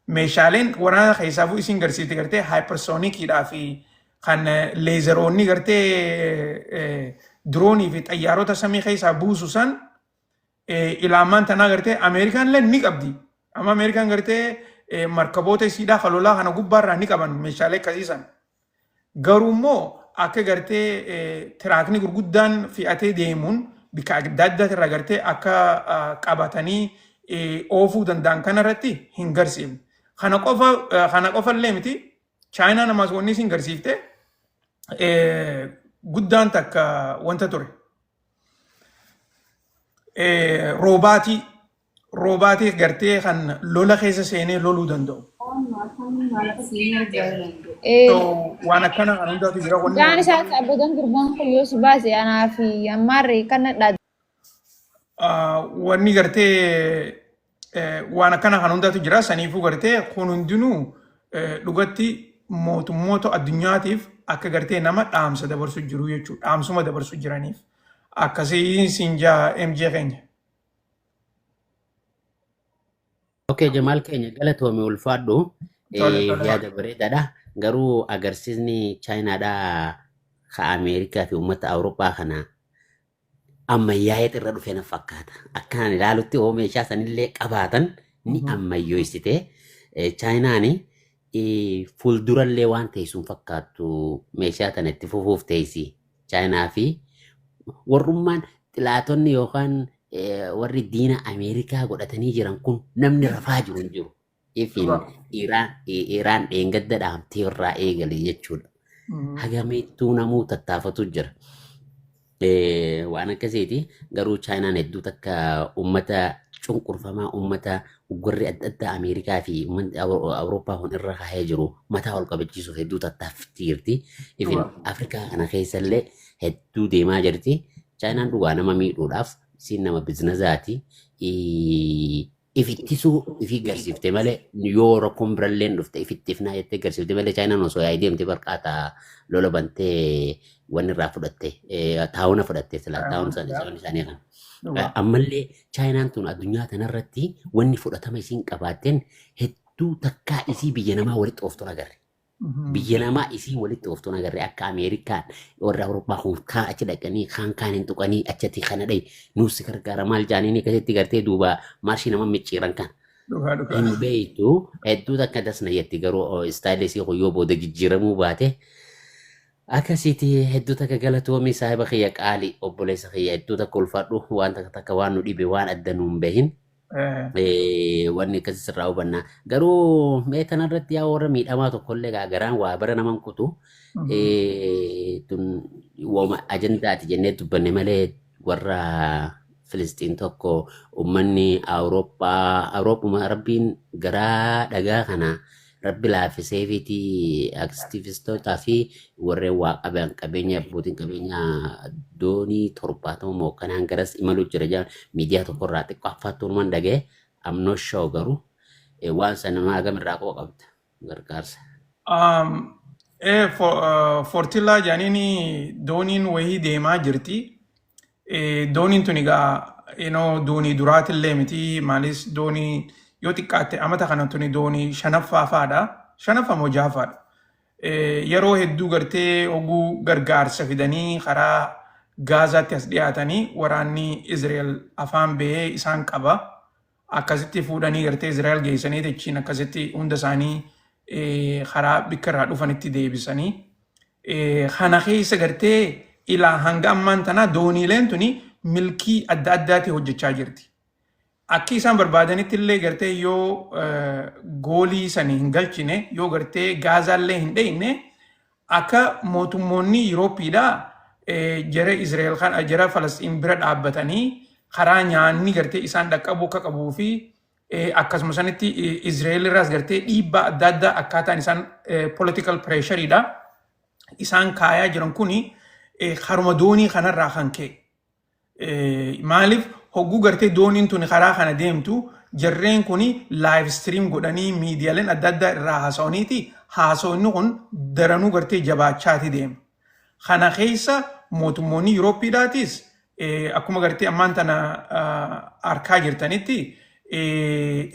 Meeshaaleen waraana keessaafuu isin garsiifte gartee hypersoniciidhaa fi kan laseroonni gartee droneii fi xayyaarota samii keessaa buusu san ilaamaan tanaa gartee Ameerikaan illee ni qabdi. Amma Ameerikaan gartee markaboota isiidhaa kan lolaa kana gubbaarraa ni qaban meeshaalee akkasii san. Garuu immoo akka gartee truckni gurguddaan fe'atee deemuun bikka adda addaa irraa gartee akka qabatanii oofuu danda'an kanarratti hin garsiifne. Kana qofa illee miti, Chaayinaan ammas wanni isin garsiifte guddaan takka wanta ture. Robotii gartee kan lola keessa seenee loluu danda'u. So waan akkana kan hundaatu jira wanni.
Gaan isaa abbootan gurbaan kun yoo si baase anaa fi ammaarri kan nadhaa.
Wanni gartee waan akkana kan hundaatu jira. Saniifuu gartee kun hundinuu dhugatti mootummoota addunyaatiif akka gartee nama dhaamsa dabarsu jiru jechuudha. Dhaamsuma dabarsu jiraniif. Akkasii siin jaa MJ keenya.
Okay, Jamaal keenya, galatoome, ulfaadhu.
Tole, tole.
Yaada bareedaadha. Garuu agarsiisni Chaayinaadhaa ka Ameerikaa fi uummata Awurooppaa kana ammayyaa'ee irra dhufe na fakkaata. Akkanaan ilaalutti hoo meeshaa sanillee qabaatan ni ammayyoysite. Chaayinaan fuuldurallee waan teessuun fakkaattu meeshaa tana itti fufuuf teessi. Chaayinaa fi warrummaan xilaatonni yookaan warri diina Ameerikaa godhatanii jiran kun namni rafaa jiru hin jiru. Ifin Iraan dheengadda dhaamtee irraa eegale jechuudha. Hagameettuu namuu tattaafatu jira. Waan akkasiiti. Garuu Chaayinaan hedduu takka uummata cunqurfamaa, uummata warri adda addaa Ameerikaa fi uummanni Awurooppaa kun irra kaa'ee jiru mataa ol qabachiisuuf hedduu tattaaffatti jirti. Ifin Afrikaa kana keessallee hedduu deemaa jirti. Chaayinaan dhugaa nama miidhuudhaaf isiin nama businessaati. If ittisuu ifii garsiifte malee, yoo rakkoon birallee dhufte if ittifnaa jettee garsiifte malee, Chaayinaan osoo yaa'ii deemte barqaata lola bantee wanni irraa fudhatte, taa'una fudhatte silaa taa'uun isaanii kana. Ammallee Chaayinaan tun addunyaa kanarratti wanni fudhatama isiin qabaatteen hedduu takkaa isii biyya namaa walitti ooftuun agarre. Biyya namaa isii walitti ooftuun agarre. Akka Ameerikaan warra Awurooppaa kun kaan achi dhaqanii kaan kaan hin tuqanii achatti kana dhahi nuus si gargaara maal jaaniin akkasitti gartee duuba maarshii nama micciiran kan.
Dhugaa dhugaa.
Hin beektu, hedduu takka dasna jetti. Garuu styleii isii kun yoo booda jijjiiramuu baate akkasiiti. Hedduu takka galatoomii, saahiba kiyya qaali, obboleessa kiyya, hedduu takka ulfaadhu. Waan takka takka waan nu dhibe, waan adda nuun bahin wanni akkasii sirraa hubanna. Garuu mee tanarratti yaa warra miidhamaa tokkollee garaan waa bara naman kutu, tun wooma ajandaati jennee dubbanne malee, warra Filistiin tokko uummanni Awurooppaa, Awurooppuma rabbiin garaa dhagaa kana rabbi laaffiseefiti activistootaa fi warreen waa qaban, qabeenya abbootiin qabeenya doonii 70 mookkanaan garas imaluu jira jedhan miidiyaa tokkorraa xiqqoo affaattuunuman dhaga'e. I'm not sure, garuu waan sana maa gam irraa quba qabda gargaarsa.
Flotilla jedhaniin dooniin wayii deemaa jirti. Dooniin tun egaa doonii duraatillee miti, maalis doonii yoo xiqqaatte amata kana tuni doonii shanaffaa fa'aadha. Shanaffaa moo jahaffaadha. Yeroo hedduu gartee oguu gargaarsa fidanii karaa Gaazaatti as dhiyaatanii waraanni Israa'el afaan bahee isaan qaba. Akkasitti fuudhanii gartee Israa'el geessanii achiin akkasitti hunda isaanii karaa bikka irraa dhufanitti deebisanii. Kana keessa gartee ilaa hanga ammaan tanaa dooniileen tuni milkii adda addaati hojjechaa jirti. Akka isaan barbaadanitti illee gartee yoo goalii sanii hin galchine, yoo gartee Gaazaallee hin dheyne, akka mootummoonni Yuurooppiidhaa jara Israa'el kana, jara Falasxiin bira dhaabbatanii karaa nyaanni gartee isaan dhaqqabuu akka qabuu fi Akkasuma sanitti Israa'el irraas gartee dhiibbaa adda addaa akkaataan isaan political pressureidha. Isaan kaayaa jiran kuni haruma doonii kanarraa kan ka'e. Maaliif hogguu gartee dooniin tuni karaa kana deemtu jarreen kuni live stream godhanii miidiyaaleen adda addaa irraa haasa'aniiti, haasawni kun daranuu gartee jabaachaati deema. Kana keessa mootummoonni Yuurooppiidhaatis akkuma gartee ammaan tana arkaa jirtanitti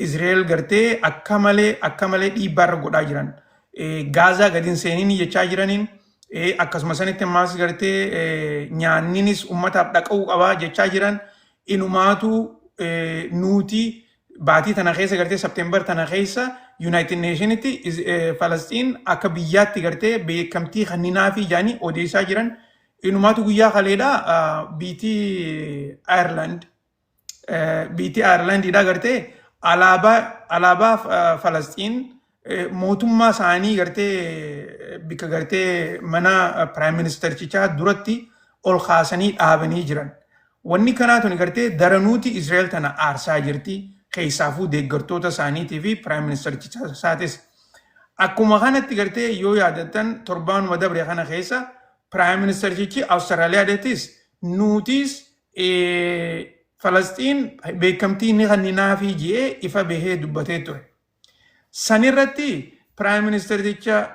Israa'el gartee akka malee dhiibbaa irra godhaa jiran. Gaazaa gadi hin seeniin jechaa jiraniin, akkasuma sanitti ammaas gartee nyaanninis uummataaf dhaqa'uu qabaa jechaa jiran. Inumaatu nuti baatii tana keessa gartee September tana keessa United Nationitti Falastiin akka biyyaatti gartee beekamtii kanninaa fi jaanii odeessaa jiran. Inumaatu guyyaa kaleedha biitii Ireland, biitii Irelandiidha gartee alaabaa Falastiin mootummaa isaanii gartee bikka gartee mana prime ministerchichaa duratti ol kaasanii dhaabanii jiran. Wanni kanaa tuni gartee daranuuti Israa'el tana aarsaa jirti. Keessaafuu deeggartoota isaaniitii fi prime ministerchichaa isaatis. Akkuma kanatti gartee yoo yaadattan, torbaanuma dabre kana keessa prime ministerchichi Awustiraaliyaadhatis nutis Falastiin beekamtii ni kenninaafi ji'ee ifa bahee dubbatee ture. Sanirratti prime ministerticha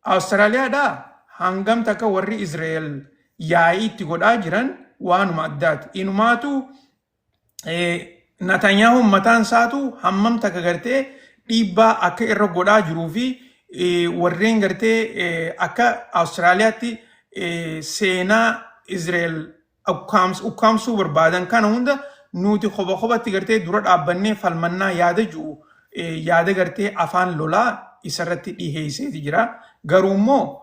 Awustiraaliyaadhaa hangam takka warri Israa'el yaa'ii itti godhaa jiran waanuma addaati. Inumaatu Natanyaahuun mataan isaatu hammam takka gartee dhiibbaa akka irra godhaa jiruu fi warreen gartee akka Awustiraaliyaatti seenaa Israa'el ukkaamsuu barbaadan kana hunda nuti kopha kophatti gartee dura dhaabbannee falmannaa yaada jiru, yaada gartee afaan lolaa isarratti dhiheesseeti jira. Garuu immoo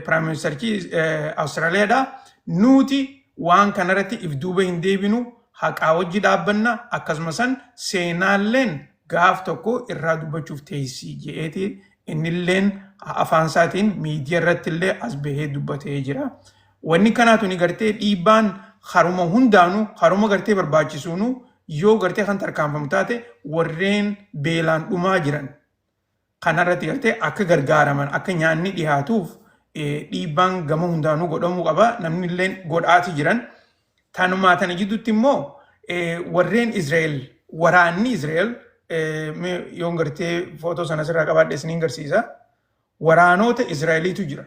prime ministerchi Awustiraaliyaadha. Nuti waan kanarratti if duuba hin deebinu, haqaa wajji dhaabbanna, akkasuma san seenaalleen gaaf tokko irraa dubbachuuf teessii je'eeti innilleen afaan isaatiin miidiyaa irratti illee as bahee dubbatee jira. Wanni kanaatu ni gartee dhiibbaan haruma hundaanuu haruma gartee barbaachisuunu yoo gartee kan tarkaanfamu taate, warreen beelaan dhumaa jiran kanarratti gartee akka gargaaraman, akka nyaanni dhihaatuuf dhiibbaan gama hundaanuu godhamuu qaba. Namni illee godhaati jiran. Tanumaa tana jidduutti immoo warreen Israa'el, waraanni Israa'el, yoo gartee footoo sana asirraa qabaadhe isiniin garsiisa. Waraanota Israa'eliitu jira.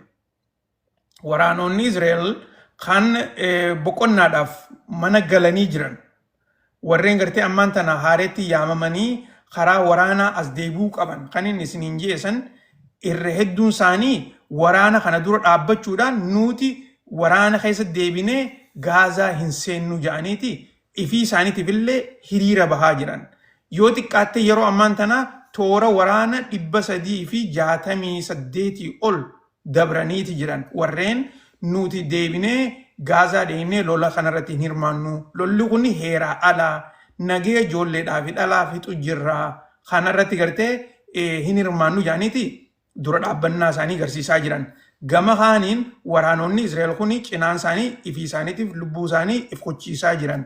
Waraanonni Israa'el kan boqonnaadhaaf mana galanii jiran, warreen gartee ammaan tana haareetti yaamamanii karaa waraanaa as deebi'uu qaban kan inni isiniin jeesan, irra hedduun isaanii waraana kana dura dhaabbachuudhaan nuti waraana keessa deebinee Gaazaa hin seennu jedhaniiti ifii isaaniitiif illee hiriira bahaa jiran. Yoo xiqqaatte yeroo ammaan tana toora waraana 368 ol dabraniiti jiran, warreen nuti deebinee Gaazaa deemnee lola kanarratti hin hirmaannu. Lolli kun heeraa alaa nagee ijoolleedhaa fi dhalaa fixu jirra. Kanarratti gartee hin hirmaannu jedhaniiti dura dhaabbannaa isaanii garsiisaa jiran. Gama kaaniin waraanonni Israa'el kun cinaan isaanii ifii isaaniitiif lubbuu isaanii if kochiisaa jiran.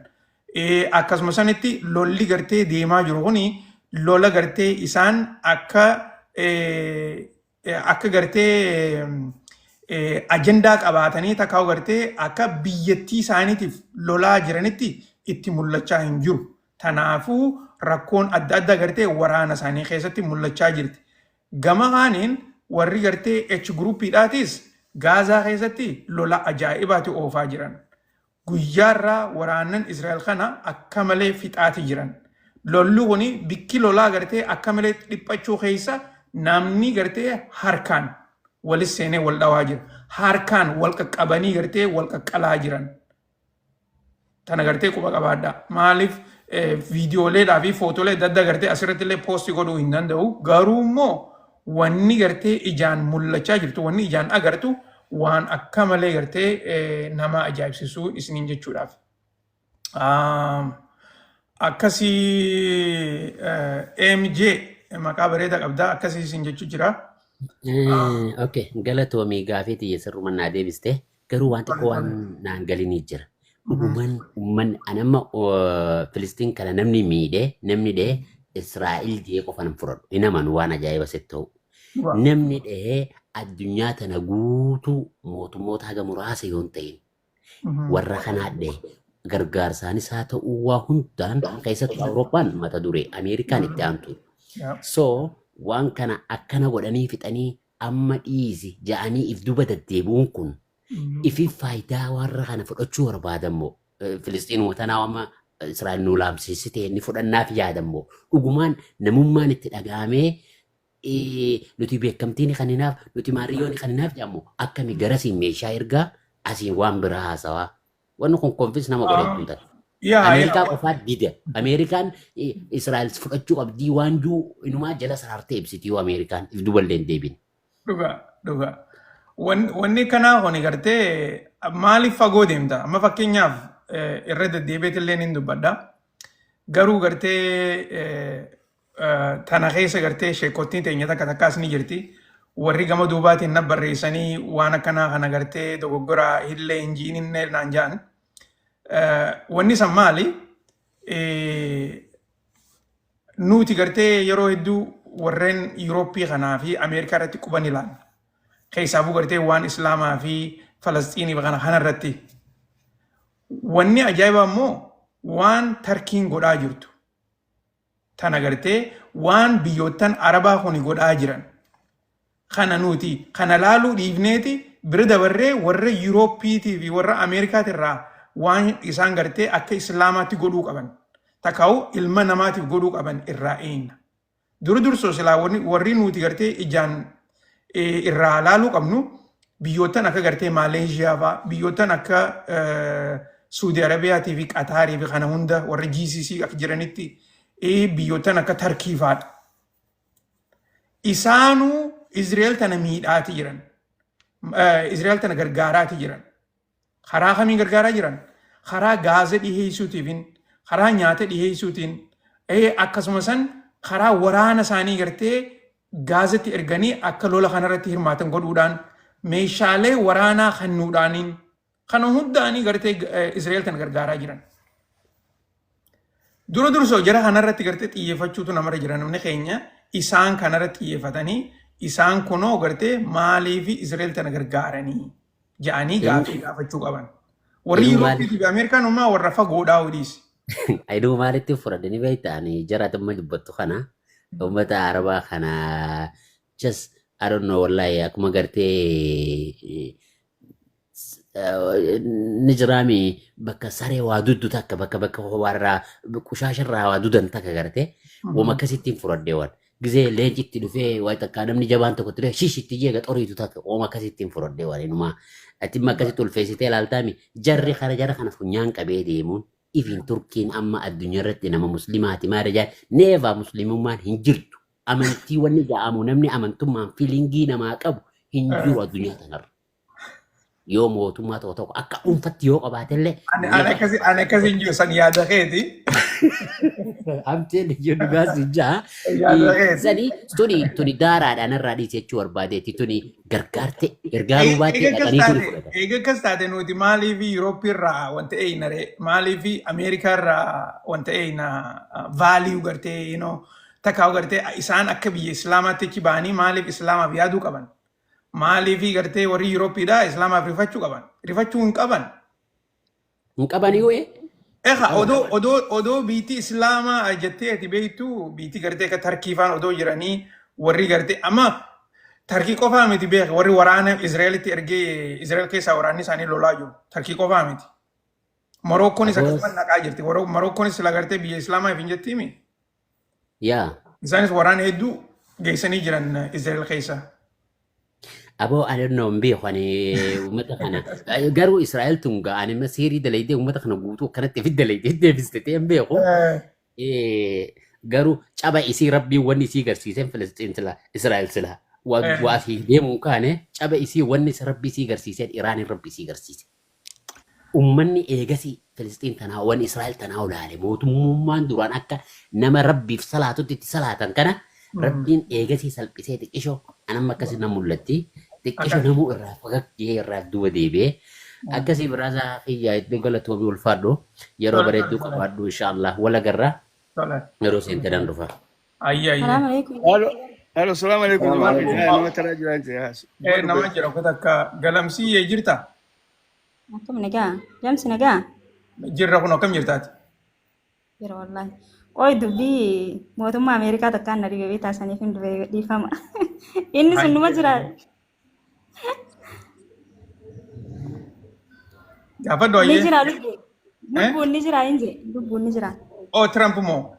Akkasuma sanitti lolli gartee deemaa jiru kuni lola gartee isaan akka gartee ajandaa qabaatanii takkaa gartee akka biyyattii isaaniitiif lolaa jiranitti itti mul'achaa hin jiru. Kanaafuu rakkoon adda addaa gartee waraana isaanii keessatti mul'achaa jirti. Gama kaaniin warri gartee H groupiidhaatis Gaazaa keessatti lola ajaa'ibaati oofaa jiran. Guyyaarraa waraannan Israa'el kana akka malee fixaati jiran. Lolli kuni bikki lolaa gartee akka malee dhiphachuu keessa namni gartee harkaan walis seenee wal dhawaa jira. Harkaan wal qaqqabanii gartee wal qaqqalaa jiran. Tana gartee quba qabaadha. Maaliif viidiyooleedhaa fi footoolee adda addaa gartee asirratti illee post godhuu hin danda'u. Garuu immoo wanni gartee ijaan mul'achaa jirtu, wanni ijaan agartu waan akka malee gartee nama ajaa'ibsiisuu isiniin jechuudhaaf. Akkasii AMJ maqaa bareedaa qabdaa, akkasii isin jechuu jira.
Okay, galatoomii, gaafii xiyya sirruma naa deebiste, garuu waan xiqqoo waan naan galinii jira. Dhuguman ummanni anamma Filistiin kana namni miidhe, namni dhee Israa'el jee qofan hin fudhadhu. Hin amanu, waan ajaa'iba sitti ta'u. Namni dhahee addunyaa tana guutuu mootummoota haga muraasa yoo hin ta'in warra kanaa dhahe gargaarsaanis haa ta'uu waa hundaan, keessattuu Awurooppaan mata duree, Ameerikaan itti aantu. So waan kana akkana godhanii fixanii amma dhiisi ja'anii if duba deddeebi'uun kun ifi faayidaa warra kana fudhachuu barbaadammoo Filisxiinuma tanaa amma Israa'el nu laamsisite ni fudhannaaf yaadammoo dhugumaan namummaan itti dhaga'amee nuti beekamtiin kaninaaf, nuti maariyyoon kaninaaf jedhamu akkami garasiin meeshaa ergaa, asiin waan biraa haasawaa? Wanni kun confuse nama godhe hedduun ta'a. Ameerikaa qofaa dida. Ameerikaan Israa'el fudhachuu qabdii waan juu inumaa jala saraartee ibsiti yoo Ameerikaan if duballee hin deebin.
Dhugaa, dhugaa. Wanni kanaa kuni gartee maaliif fagoo deemta? Amma fakkeenyaaf irra deddeebi'eetillee ni dubbadha. Garuu gartee tana keessa gartee sheekottiin teenya takka takkaas ni jirti. Warri gama duubaatiin na barreessanii waan akkanaa kana gartee dogoggora illee hin ji'ininne naan ja'an. Wanni san maali? Nuti gartee yeroo hedduu warreen Yurooppii kanaa fi Ameerikaa irratti quban ilaalla. Keessaafuu gartee waan Islaamaa fi Falasxiinii kana kanarratti. Wanni ajaa'ibaa immoo waan Tarkiin godhaa jirtu. Tana gartee waan biyyoottan Arabaa kuni godhaa jiran. Kana nuti kana laaluu dhiifneeti bira dabarree warra Yuurooppiitii fi warra Ameerikaatirraa waan isaan gartee akka Islaamaatti godhuu qaban, takkaa'u ilma namaatiif godhuu qaban irraa eegna. Dura dursoo silaa warri nuti gartee ijaan irraa laaluu qabnu biyyoottan akka gartee Maaleeshiyaa fa'aa, biyyoottan akka Suudi Arabiyaatii fi Qataarii fi kana hunda warra GCC akka jiranitti, biyyoottan akka Tarkii fa'aadha. Isaanuu Izrael tana miidhaati jiran. Izrael tana gargaaraati jiran. Karaa kamiin gargaaraa jiran? Karaa gaaza dhiheessuutiin, karaa nyaata dhiheessuutiin, akkasuma san karaa waraana isaanii gartee gaazatti erganii akka lola kanarratti hirmaatan godhuudhaan, meeshaalee waraanaa kennuudhaaniin, kana hundaanii gartee Izrael tana gargaaraa jiran. Dura dursoo jara kanarratti gartee xiyyeeffachuutu namarra jira. Namni keenya isaan kanarratti xiyyeeffatanii isaan kunoo gartee maaliif Israa'el tana gargaaranii jedhanii gaaffii gaafachuu qaban. Warri
Inuu maali?
Yuurooppii fi Ameerikaan ummaa warra fagoodhaa oliis.
Inuu maalitti fudhatanii beektaa? Ani jara amma dubbattu kana uummata Arabaa kana just, I don't know, wallahi akkuma gartee ni jiraami bakka saree waa duddu takka, bakka warra qushaasharraa waa dudan takka gartee wama akkasittiin fudhadhee waan gizee leencitti dhufee waa takka namni jabaan tokko ture shishitti jeega xoriitu takka wama akkasittiin fudhadhee waan inumaa ati imma akkasitti ulfeessitee ilaaltaami. Jarri kana jara kana funyaan qabee deemuun ifin Turkiin amma addunyaa irratti nama muslimaati maal jaan neeva muslimummaan hin jirtu, amantii wanni ja'amu namni amantummaan feeling namaa qabu hin jiru addunyaa tanarra. Yoo mootummaa tokko tokko akka dhuunfatti yoo qabaatellee
Ani akkasi hin jiru, san yaada keeti.
Amteen iyyuu dhugaa si jaa.
Yaada keeti.
Sani tuni daaraadhaan irraa dhiisi jechuu barbaadeeti, tuni gargaarte gargaaruu baattee
Eega akkas
dhaqanii tuni
taate
fudhatan.
Eega akkas taate nuti maaliif Yurooppii irraa wanta eeyna ree? Maaliif Ameerikaa irraa wanta eeyna value gartee takkaa gartee isaan akka biyya Islaamaatti achi ba'anii maaliif Islaamaaf yaaduu qaban? Maaliif gartee warri Yuurooppiidhaa Islaamaaf rifachuu qaban? Rifachuu hin qaban.
Hin qaban yoo
Egaa odoo biitii Islaamaa jettee ati beektu biitii gartee akka Tarkii faan odoo jiranii warri gartee amma Tarkii qofaa miti beek, warri waraana Izraa'elitti ergee Izraa'el keessaa waraanni isaanii lolaa jiru. Tarkii qofaa miti. Morokkonis
Aboo
akkasuma naqaa jirti. Morokkoonis sila gartee biyya Islaamaa hin jettiimi.
Yaa.
Isaanis waraana hedduu geessanii jiran Izraa'el keessa.
Aboo, I don't know, hin beeku ani uummata kana. Garuu Israa'el tun ga'aan imma siirii dalaydee uummata kana guutuu akkanatti fi dalaydee deebiste ta'e hin beeku. Garuu caba isii rabbiin wanni isii garsiiseen Filisxiin sila Israa'el sila waa asii deemuun kaane caba isii wanni rabbi isii garsiiseen Iraanin rabbi isii garsiise. Uummanni eegasii Filisxiin tanaa wanni Israa'el tanaa olaale mootummaan duraan akka nama rabbiif salaatutti itti salaatan kana rabbiin eegasii salphisee xiqqishoo anamma akkasi na mul'atti xiqqishoo namuu irraa fagaggee irraa duuba deebi'ee. Akkasii biraasaa kiyyaa iddoo galatoomii ulfaadhu yeroo
Tola tola
bareedduu
tola.
Qabaadhu inshaallah wal agarra
Tola.
Yeroo seente nan dhufa.
Ayya ayya.
Salaam alaikum.
Halo, halo, salam alaikum.
Salaam
Jamaa
alaikum.
keenya nama taraa jiran jira.
Nama jira uffata akka galamsii jirta?
Akkam nagaa? Jamsi nagaa?
Jirra kun akkam jirtaati?
Jira wallahi. Qoy dubbii mootummaa Ameerikaa takkaan na dhibee taasisaniif hin dhibee dhiifama. Inni sun numa jira.
Gaafadhu
Ni
ayyee.
jira lubbuun.
Eh?
Lubbuun ni jira hin jee. Lubbuun ni jira.
Oh, Trump moo?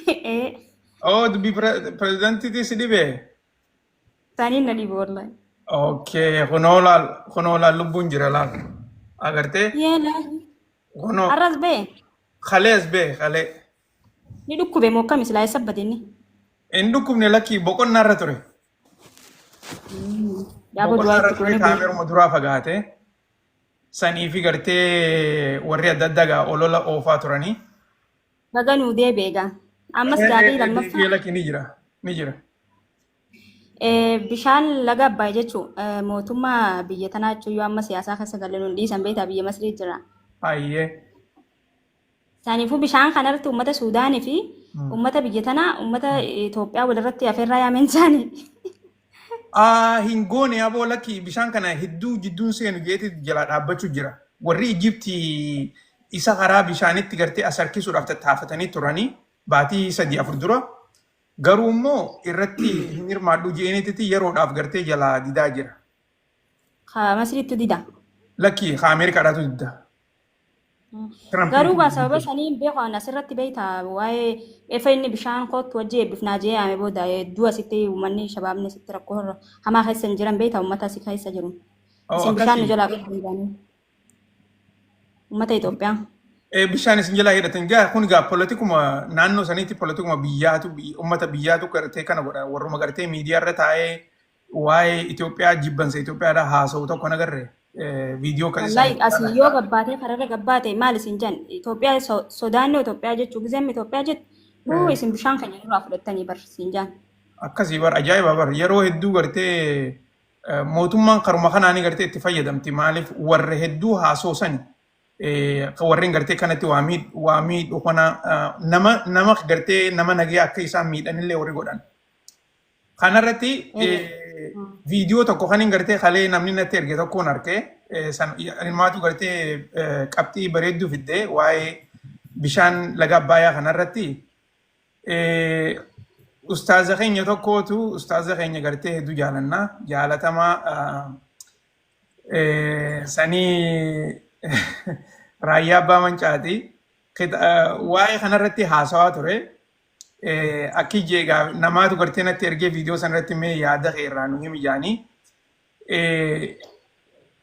Ee.
Oh, dubbii pirezidaantiitii si dhibee?
Saniin na dhibe wallahi.
Okay, kunoo laal, kunoo laal lubbuun jira laal. Agartee?
Yee laal.
Kunoo
Arras ba'e.
kalees bee kalee.
Ni dhukkube moo akkami silaa eessa bade inni?
Hin dhukkubne lakkii boqonnaa irra ture.
Yaaboo du'aa
Boqonnaa irra
itti
ture
goone bee.
kaameruma duraa fagaate. Sanii fi gartee warri adda addaa gaa olola oofaa turanii.
Baga nuu deebi'e egaa. Ammas gaafii lammaffaa.
Deebi'ee lakki ni jira. Ni jira.
Bishaan laga Abbaay jechuun mootummaa biyya tanaa jechuun yoo amma siyaasaa keessa galee nuun dhiisan beektaa biyya Masrii jira.
Ayyee.
Saniifuu bishaan kanarratti uummata Suudaanii fi uummata biyya tanaa uummata Itoophiyaa walirratti afeerraa yaameen isaanii.
Hin goone aboo lakki bishaan kana hedduu jidduun seenu jeeti jalaa dhaabbachuu jira. Warri Ijiptii isa karaa bishaanitti gartee as harkisuudhaaf tattaafatanii turanii baatii 3-4 dura. Garuu immoo irratti hin hirmaadhu jeenitti yeroodhaaf gartee jalaa didaa jira.
Ka Masriitti dida.
Lakki ka Ameerikaadhaatu dida.
Garuu gaa sababa sanii hin beeku ani asirratti beektaa waa'ee efa inni bishaan kootu wajji eebbifnaa jee yaame booda hedduu asitti uummanni shabaabni asitti rakkoo hamaa keessa hin jiran beektaa uummata asii keessa jiru.
Oh,
Isin bishaan nu
akkasii.
jalaa qabdu jedhanii. Uummata Itoophiyaa.
Bishaan isin jalaa hidhatan gaa kun gaa politikuma naannoo saniitti politikuma biyyaatu uummata biyyaatu gartee kana godha warruma gartee miidiyaa irra taa'ee waa'ee Itoophiyaa jibbansa Itoophiyaadhaa haasa'u tokko nagarre viidiyoo kan
Wallahi
isaan
asii yoo gabbaatee kararra gabbaate maal isin jan Itoophiyaa sodaannoo Itoophiyaa jechuu gizeen Itoophiyaa jettu huu isin bishaan keenya nurraa fudhattanii bar isin jan.
Akkasii bar ajaa'iba bar yeroo hedduu gartee mootummaan karuma kanaanii gartee itti fayyadamti maaliif warra hedduu haasoo sani warreen gartee kanatti waa miidhu kana nama gartee nama nagee akka isaan miidhanillee warri godhan. Kanarratti viidiyoo tokko kan hin gartee kalee namni natti erge tokkoon argee san ilmaatu gartee qabxii bareedduu fiddee waa'ee bishaan laga Abbaayyaa kanarratti ustaaza keenya tokkootu ustaaza keenya gartee hedduu jaalannaa jaalatamaa sanii Raayyaa Abbaa Mancaati. Waa'ee kanarratti haasawaa ture. Akki jeegaa namaatu gartee natti ergee viidiyoo sanarratti mee yaada kee irraa nu himi jaanii.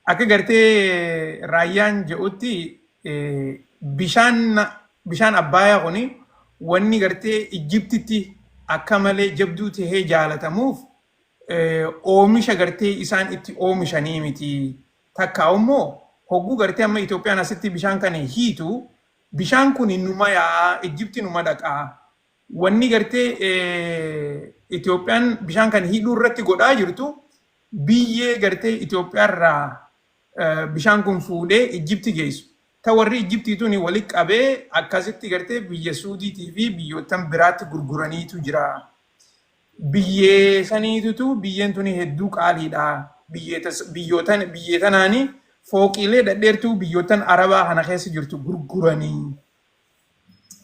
Akka gartee Raayyaan jedhutti bishaan Abbaayyaa kuni wanni gartee Ijiptitti akka malee jabduu tahee jaalatamuuf oomisha gartee isaan itti oomishanii miti. Takka immoo hogguu gartee amma Itoophiyaan asitti bishaan kana hiitu bishaan kun numa yaa'aa Ijipti numa dhaqaa. Wanni gartee Itoophiyaan bishaan kana hidhuu irratti godhaa jirtu biyyee gartee Itoophiyaarraa bishaan kun fuudhee Ijipti geessu. Ta warri Ijiptii tuni walitti qabee akkasitti gartee biyya Suudiitii fi biyyoottan biraatti gurguraniitu jira. Biyyee saniitutu biyyeen tuni hedduu qaaliidha. Biyyootan biyyee tanaani fooqiilee dhadheertuu biyyoottan Arabaa kana keessa jirtu gurguranii.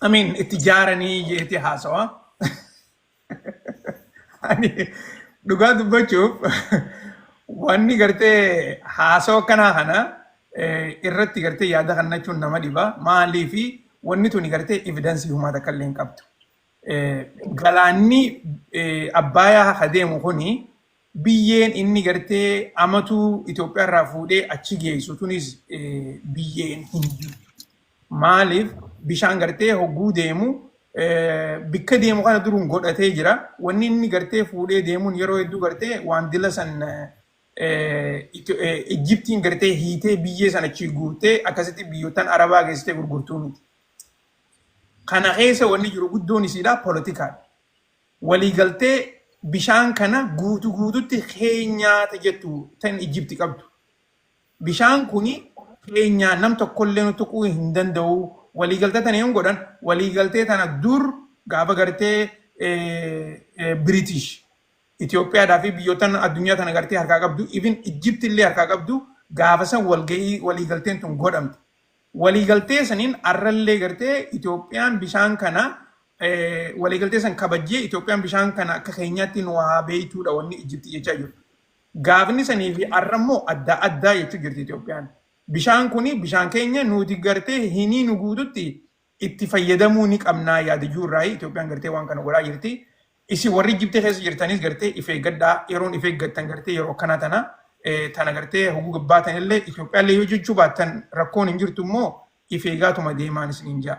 I mean, itti ijaaranii jeeti haasawa. Ani dhugaa dubbachuuf wanni gartee haasawa akkanaa kana irratti gartee yaada kennachuun nama dhiba. Maaliifi wanni tuni gartee evidence humaa takka illee hin qabdu. Galaanni Abbaayyaa haa deemu kuni biyyeen inni gartee amatuu Itoophiyaa irraa fuudhee achi geessu tunis biyyeen hin jiru. Maaliif bishaan gartee hogguu deemu bikka deemu kana duruun godhatee jira. Wanni inni gartee fuudhee deemuun yeroo hedduu gartee waan dila san Ijiptiin gartee hiitee biyyee sana achi guurtee akkasitti biyyoottan Arabaa geessitee gurgurtuu miti. Kana keessa wanni jiru guddoon isiidha poolitikaadha. Waliigaltee bishaan kana guutu guututti keenyaata jettu tan Ijipti qabdu. Bishaan kuni keenya, nam tokkollee nu tuquu hin danda'u. Waliigaltee tana yoon godhan, waliigaltee tana dur gaafa gartee British Itoophiyaadhaa fi biyyoota addunyaa tana gartee harkaa qabdu, even Egypt illee harkaa qabdu, gaafa san walgahii waliigalteen tun godhamte. Waliigaltee saniin arrallee gartee Itoophiyaan bishaan kana waliigaltee san kabajjee Itoophiyaan bishaan kana akka keenyaatti nu haa beeytuudha wanni Egypt jechaa jiru. Gaafni sanii fi arra immoo adda addaa jechuu jirti Itoophiyaan. Bishaan kuni bishaan keenya, nuti gartee hinii nu guututti itti fayyadamuu ni qabnaa yaada irraa Itoophiyaan gartee waan kana godhaa jirti. Isin warri Ijiptii keessa jirtanis gartee if eeggadhaa. Yeroon if eeggattan gartee yeroo akkanaa tana tana gartee hoguu baatan illee, Itoophiyaallee yoo jechuu baattan rakkoon hin jirtu, immoo if eegaatuma deemaan isiniin jaa.